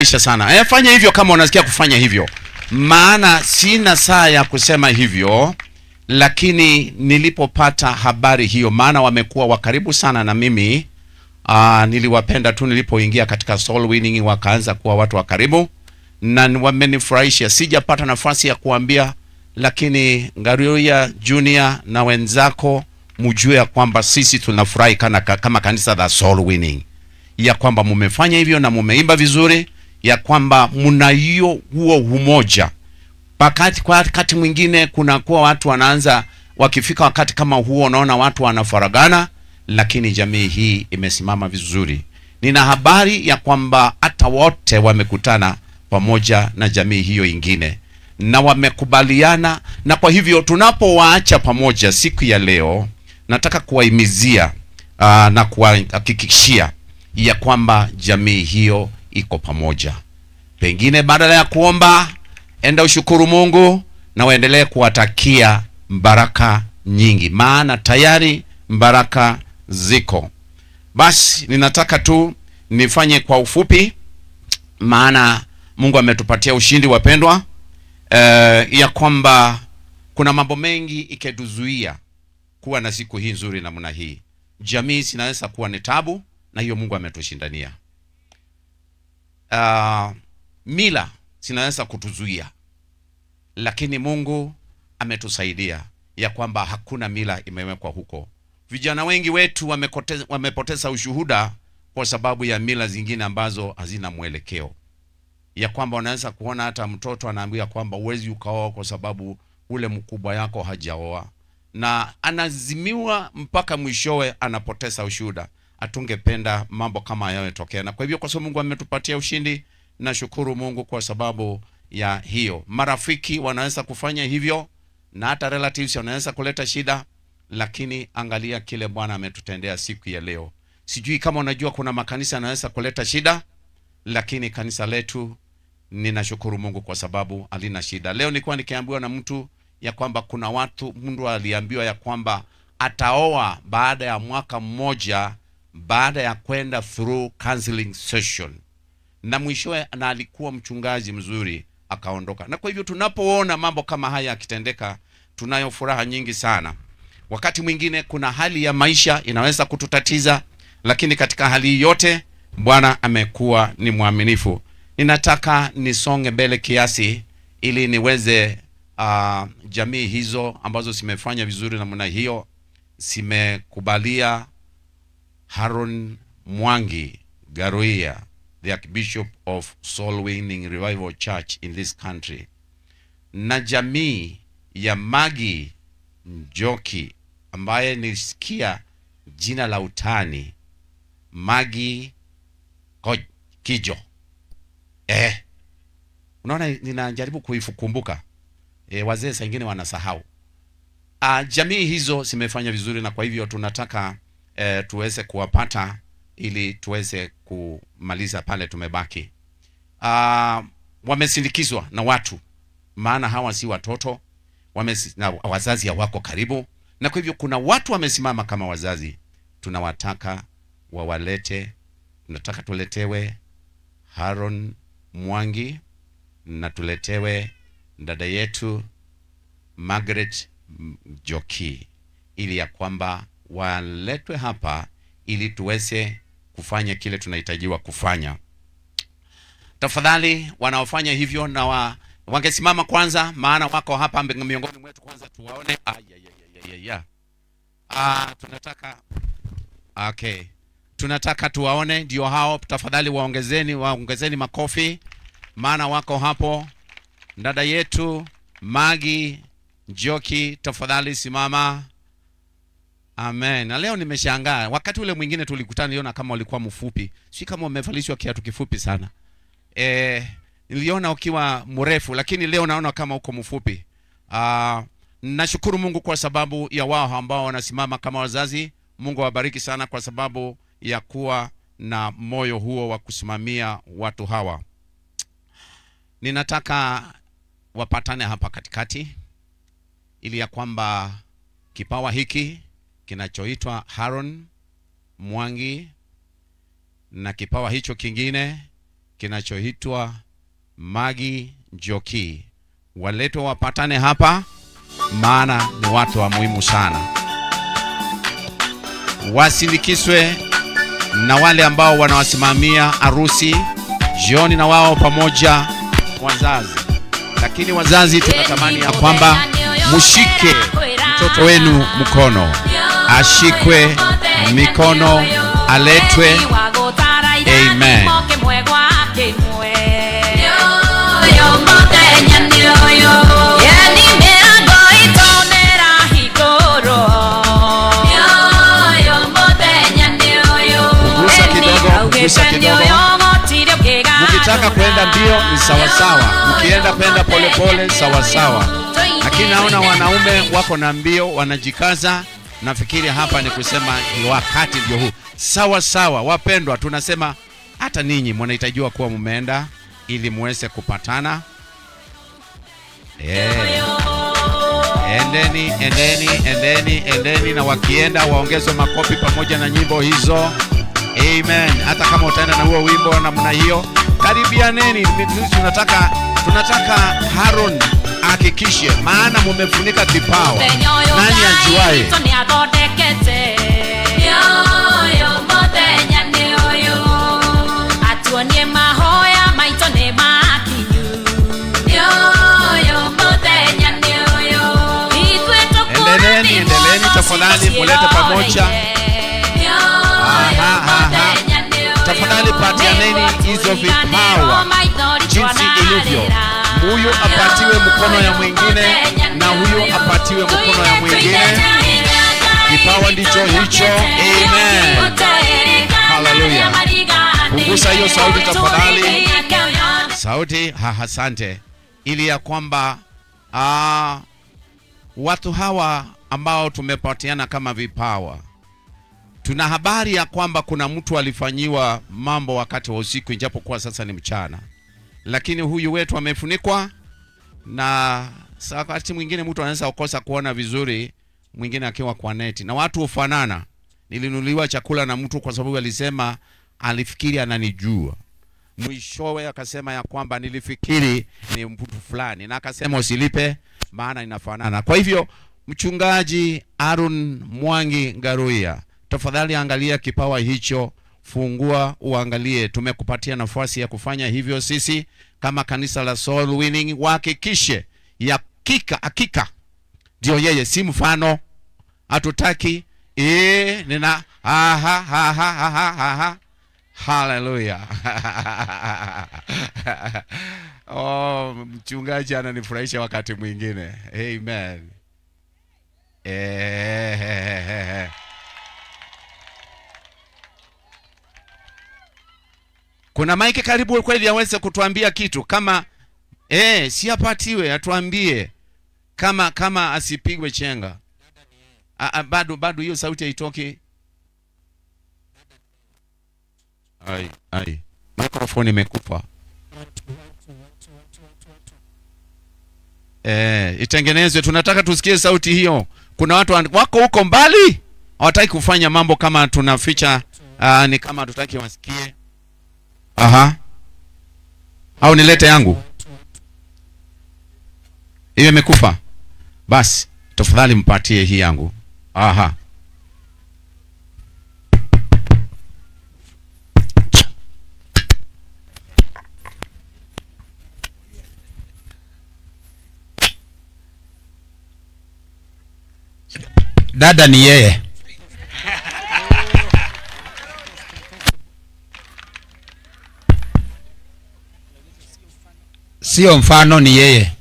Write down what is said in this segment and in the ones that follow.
Sana. Fanya hivyo kama unasikia kufanya hivyo. Maana sina saa ya kusema hivyo, lakini nilipopata habari hiyo, maana wamekuwa wakaribu sana na mimi, niliwapenda tu nilipoingia katika soul winning, wakaanza kuwa watu wa karibu na wamenifurahisha. Sijapata nafasi ya kuambia, lakini Ngaruiya Junior na wenzako mjue ya kwamba sisi tunafurahi kama kanisa la soul winning, ya kwamba mumefanya hivyo na mumeimba vizuri, ya kwamba mna hiyo huo umoja. Wakati mwingine kuna kuwa watu wanaanza, wakifika wakati kama huo unaona watu wanafaragana, lakini jamii hii imesimama vizuri. Nina habari ya kwamba hata wote wamekutana pamoja na jamii hiyo ingine na wamekubaliana, na kwa hivyo tunapowaacha pamoja siku ya leo, nataka kuwahimizia na kuwahakikishia ya kwamba jamii hiyo iko pamoja. Pengine badala ya kuomba, enda ushukuru Mungu na uendelee kuwatakia baraka nyingi, maana tayari baraka ziko. Basi ninataka tu nifanye kwa ufupi, maana Mungu ametupatia ushindi wapendwa, ya kwamba kuna mambo mengi iketuzuia kuwa na siku hii nzuri namna hii. Jamii zinaweza kuwa ni tabu, na hiyo Mungu ametushindania. Mila zinaweza kutuzuia, lakini Mungu ametusaidia ya kwamba hakuna mila imewekwa huko. Vijana wengi wetu wamepoteza ushuhuda kwa sababu ya mila zingine ambazo hazina mwelekeo, ya kwamba unaweza kuona hata mtoto anaambiwa kwamba huwezi ukaoa kwa sababu ule mkubwa yako hajaoa, na anazimiwa mpaka mwishowe anapoteza ushuhuda. Hatungependa mambo kama hayo yatokee. Na kwa hivyo, kwa sababu Mungu ametupatia ushindi, nashukuru Mungu kwa sababu ya hiyo. Marafiki wanaweza kufanya hivyo na hata relatives wanaweza kuleta shida, lakini angalia kile Bwana ametutendea siku ya leo. Sijui kama unajua kuna makanisa yanaweza kuleta shida, lakini kanisa letu ninashukuru Mungu kwa sababu halina shida. Leo nilikuwa nikiambiwa na mtu ya kwamba kuna watu, mtu aliambiwa ya kwamba ataoa baada ya mwaka mmoja baada ya kwenda through counseling session, na mwishowe, na alikuwa mchungaji mzuri, akaondoka. Na kwa hivyo tunapoona mambo kama haya yakitendeka, tunayo furaha nyingi sana. Wakati mwingine kuna hali ya maisha inaweza kututatiza, lakini katika hali yote Bwana amekuwa ni mwaminifu. Ninataka nisonge mbele kiasi ili niweze jamii hizo ambazo zimefanya vizuri namna hiyo, zimekubalia Haron Mwangi Ngaruiya, the Archbishop of Soul Winning Revival Church in this country, na jamii ya Maggie Njoki ambaye nilisikia jina la utani Maggie Kijo. Unaona ninajaribu kuikumbuka. Wazee saa ingine wanasahau. Jamii hizo zimefanya vizuri, na kwa hivyo tunataka tuweze kuwapata ili tuweze kumaliza pale tumebaki. Wamesindikizwa na watu, maana hawa si watoto, na wazazi hawako karibu, na kwa hivyo kuna watu wamesimama kama wazazi. Tunawataka wawalete, tunataka tuletewe Haron Mwangi na tuletewe dada yetu Margaret Njoki, ili ya kwamba waletwe hapa ili tuweze kufanya kile tunahitajiwa kufanya. Tafadhali wanaofanya hivyo na wangesimama kwanza, maana wako hapa miongoni mwetu, kwanza tuwaone. Tunataka okay, tunataka tuwaone, ndio hao. Tafadhali waongezeni makofi, maana wako hapo. Dada yetu Maggie Njoki, tafadhali simama. Amen. Na leo nimeshangaa, wakati ule mwingine tulikutana niliona kama ulikuwa mfupi. Si kama umevalishwa kiatu kifupi sana. Niliona ukiwa mrefu, lakini leo naona kama uko mfupi. Nashukuru Mungu kwa sababu ya wao ambao wanasimama kama wazazi. Mungu awabariki sana kwa sababu ya kuwa na moyo huo wa kusimamia watu hawa. Ninataka wapatane hapa katikati ili ya kwamba kipawa hiki kinachoitwa Haron Mwangi na kipawa hicho kingine kinachoitwa Maggie Njoki. Waletwe wapatane hapa, maana ni watu wa muhimu sana. Wasindikiswe na wale ambao wanawasimamia harusi jioni, na wao pamoja wazazi. Lakini wazazi tunatamani ya kwamba mushike mtoto wenu mkono, ashikwe mikono, aletwe. Amen. Kugusa kidogo. Mkitaka kwenda mbio ni sawasawa, mkienda kwenda polepole sawasawa. Lakini naona wanaume wako na mbio, wanajikaza. Nafikiri hapa ni kusema ni wakati ndio huu. Sawa sawa, wapendwa, tunasema hata ninyi mnahitajiwa kuwa mmeenda ili muweze kupatana. Endeni, endeni, endeni, endeni, na wakienda waongezwe makofi pamoja na nyimbo hizo. Amen. Hata kama utaenda na huo wimbo namna hiyo, karibianeni. Tunataka Haron hakikishe, maana mumefunika kipawa. Nani ajuaye? Endeleeni, endeleeni tafadhali, mulete pamoja. Aha, aha. Tafadhali patianeni hizo vipawa jinsi ilivyo. Huyu apatiwe mkono ya mwingine na huyu apatiwe mkono ya mwingine. Kipawa ndicho hicho. Amen. Hallelujah. Punguza hiyo sauti tafadhali. Sauti, asante. Ili ya kwamba watu hawa ambao tumepatiana kama vipawa, tuna habari ya kwamba kuna mtu alifanyiwa mambo wakati wa usiku, ijapokuwa sasa ni mchana. Lakini huyu wetu amefunikwa, na wakati mwingine mtu anaweza kukosa kuona vizuri, mwingine akiwa kwa neti. Na watu hufanana. Nilinunuliwa chakula na mtu kwa sababu alisema alifikiri ananijua. Mwishowe akasema ya kwamba nilifikiri ni mtu fulani, na akasema usilipe maana inafanana. Kwa hivyo mchungaji Aaron Mwangi Ngaruiya, tafadhali angalia kipawa hicho, fungua uangalie. Tumekupatia nafasi ya kufanya hivyo sisi kama kanisa la Soul Winning. Wahakikishe ya hakika ndio yeye, si mfano. Hatutaki nina aha aha aha aha. Hallelujah. Oh, mchungaji ananifurahisha wakati mwingine. Amen. Kuna Mike karibu kweli aweze kutuambia kitu kama si apatiwe, atuambie kama asipigwe chenga. Bado hiyo sauti haitoki. Ai. Microphone imekufa. Itengenezwe, tunataka tusikie sauti hiyo. Kuna watu wako huko mbali, hawataki kufanya mambo kama tunaficha, ni kama hatutaki wasikie. Aha. Au nilete yangu. Hiyo imekufa. Basi, tafadhali mpatie hii yangu. Aha. Dada ni yeye. Sio mfano, ni yeye.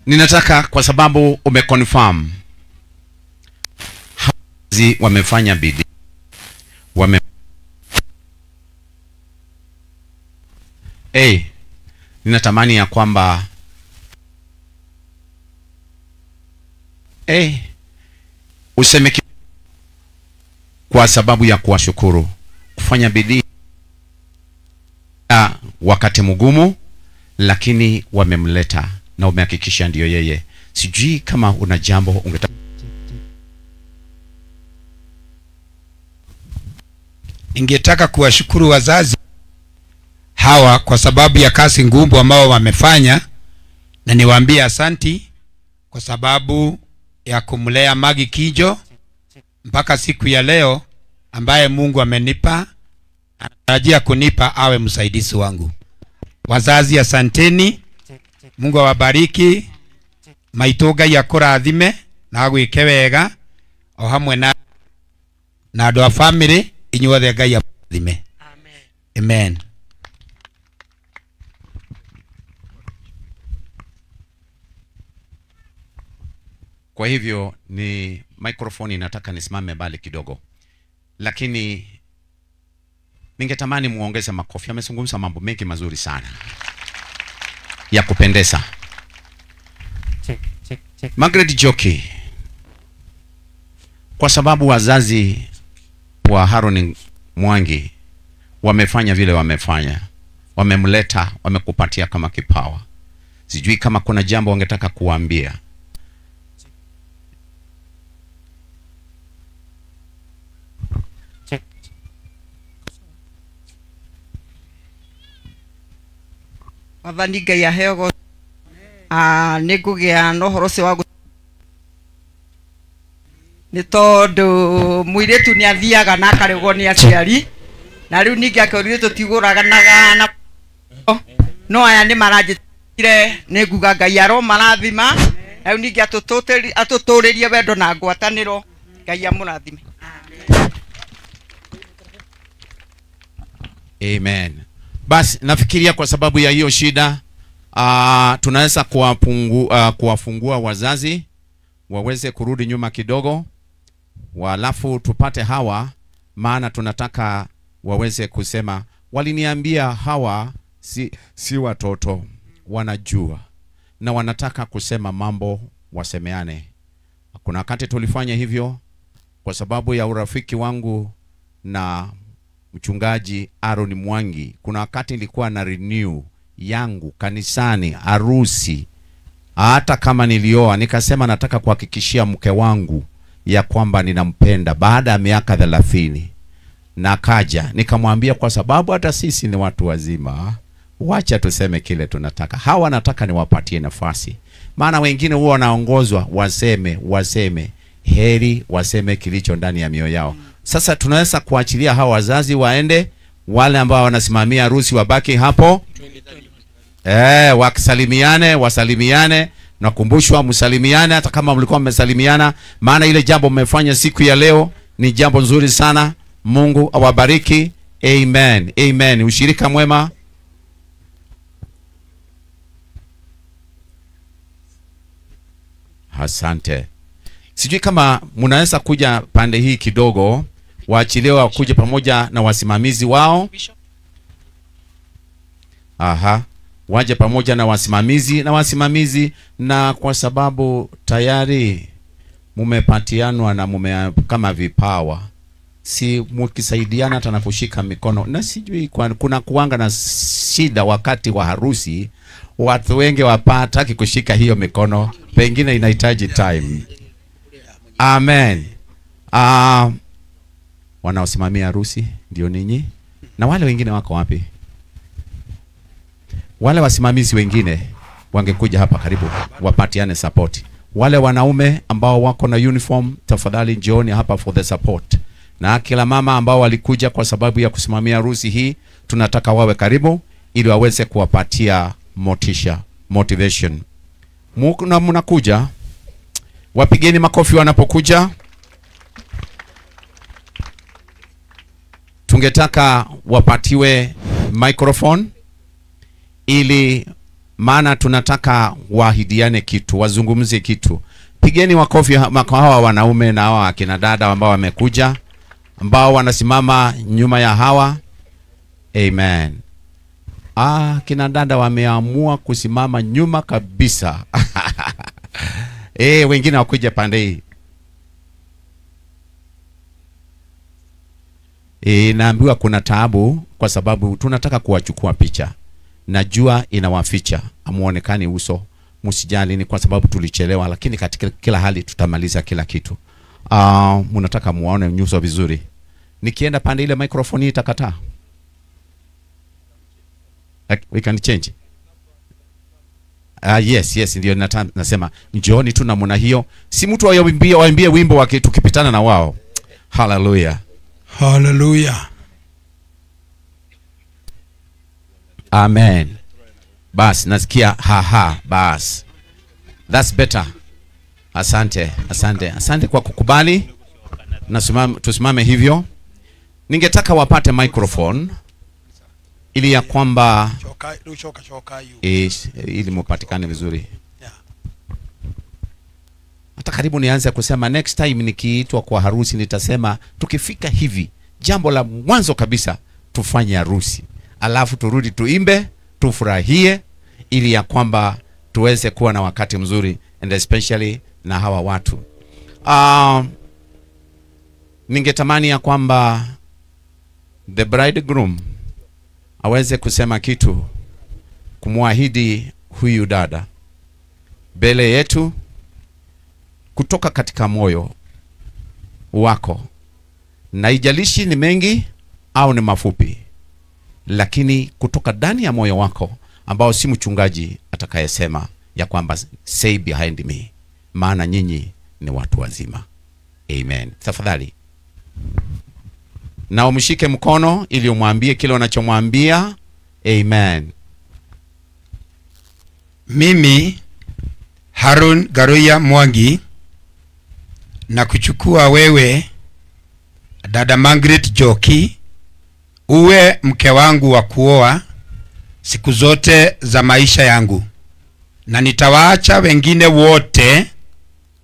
Ninataka kwa sababu umeconfirm hazi wamefanya bidii, ninatamani ya kwamba useme kwa sababu ya kuwashukuru kufanya bidii wakati mgumu, lakini wamemleta na umehakikisha ndio yeye. Sijui kama una jambo ungetaka. Ningetaka kuwashukuru wazazi hawa kwa sababu ya kazi ngumu ambao wamefanya, na niwaambie asanti kwa sababu ya kumlea Maggie Kijo mpaka siku ya leo ambaye Mungu amenipa, anatarajia kunipa awe msaidizi wangu. Wazazi asanteni, Mungu awabariki, maitũ Ngai akũrathime na agwĩke wega o hamwe na andũ a family inyuothe Ngai akũrathime. Amen. Kwa hivyo ni microphone inataka nisimame mbali kidogo, lakini ningetamani muongeze makofi. Amezungumza mambo mengi mazuri sana ya kupendeza. Margaret Joki, kwa sababu wazazi wa Haron Mwangi wamefanya vile wamefanya, wamemleta, wamekupatia kama kipawa, sijui kama kuna jambo wangetaka kuambia. Wathani Ngai aheo nĩ ngũgĩa na ũhoro ũcio wa nĩ tondũ mũirĩtu nĩ athiaga na akarĩgwo nĩ aciari, na rĩu ningĩ akĩũrio tũtigũraganaga na no aya nĩ maranjĩtire, nĩ nguga Ngai aromarathima, na rĩu ningĩ atũtũrĩrie wendo na ngwatanĩro. Ngai amũrathime. Amen. Basi nafikiria kwa sababu ya hiyo shida tunaweza kuwafungua wazazi waweze kurudi nyuma kidogo, walafu tupate hawa, maana tunataka waweze kusema. Waliniambia hawa si watoto, wanajua na wanataka kusema mambo, wasemeane. Kuna wakati tulifanya hivyo kwa sababu ya urafiki wangu na mchungaji Aaron Mwangi. Kuna wakati nilikuwa na renew yangu kanisani, harusi, hata kama nilioa, nikasema nataka kuhakikishia mke wangu ya kwamba ninampenda baada ya miaka 30. Na kaja nikamwambia, kwa sababu hata sisi ni watu wazima, wacha tuseme kile tunataka. Hawa nataka niwapatie nafasi, maana wengine huwa wanaongozwa waseme, heri waseme kilicho ndani ya mioyo yao. Sasa tunaweza kuachilia hawa wazazi waende, wale ambao wanasimamia harusi wabaki hapo. Wakisalimiane, wasalimiane. Nakumbushwa msalimiane hata kama mlikuwa mmesalimiana, maana ile jambo mmefanya siku ya leo ni jambo nzuri sana. Mungu awabariki. Amen. Amen. Ushirika mwema. Asante. Sijui kama mnaweza kuja pande hii kidogo, waachiliwe wakuje pamoja na wasimamizi wao. Aha, waje pamoja na wasimamizi na kwa sababu tayari mumepatianwa na mume kama vipawa, si mkisaidiana hata na kushika mikono. Na sijui kuna kuanga na shida wakati wa harusi, watu wengi wapataki kushika hiyo mikono, pengine inahitaji time. Amen. Wanaosimamia harusi ndio ninyi, na wale wengine wako wapi? Wale wasimamizi wengine wangekuja hapa karibu wapatiane support. Wale wanaume ambao wako na uniform, tafadhali njooni hapa for the support. Na kila mama ambao walikuja kwa sababu ya kusimamia harusi hii, tunataka wawe karibu ili waweze kuwapatia motisha, motivation. Mnakuja, wapigeni makofi wanapokuja. Tungetaka wapatiwe microphone ili, maana tunataka waahidiane kitu, wazungumzie kitu. Pigeni makofi hawa wanaume na hawa akina dada ambao wamekuja, ambao wanasimama nyuma ya hawa. Amen. Kina dada wameamua kusimama nyuma kabisa. Wengine wakuja pande hii. Naambiwa kuna taabu kwa sababu tunataka kuwachukua picha. Najua inawaficha, hamuonekani uso. Msijali, ni kwa sababu tulichelewa, lakini katika kila hali tutamaliza kila kitu. Mnataka muone nyuso vizuri. Nikienda pande ile microphone itakataa. We can change. Yes, ndio nasema njooni tu namna hiyo. Si mtu awaimbie wimbo wake tukipitana na wao. Hallelujah. Hallelujah. Amen. Bas, nasikia haha, bas. That's better. Asante, asante. Asante kwa kukubali. Na tusimame hivyo. Ningetaka wapate microphone ili ya kwamba ili mupatikane vizuri. Hata karibu nianze kusema next time nikiitwa kwa harusi nitasema tukifika hivi, jambo la mwanzo kabisa tufanye harusi. Alafu turudi tuimbe, tufurahie ili ya kwamba tuweze kuwa na wakati mzuri, and especially na hawa watu. Ningetamani ya kwamba the bridegroom aweze kusema kitu kumwahidi huyu dada mbele yetu kutoka katika moyo wako. Na ijalishi ni mengi au ni mafupi, lakini kutoka ndani ya moyo wako ambao si mchungaji atakayesema ya kwamba say behind me, maana nyinyi ni watu wazima. Amen. Tafadhali na umshike mkono ili umwambie kile unachomwambia. Amen. Mimi Harun Garuya Mwangi na kuchukua wewe dada Margaret Joki uwe mke wangu wa kuoa siku zote za maisha yangu, na nitawaacha wengine wote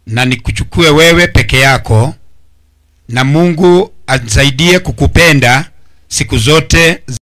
na nikuchukue wewe peke yako, na Mungu anisaidie kukupenda siku zote.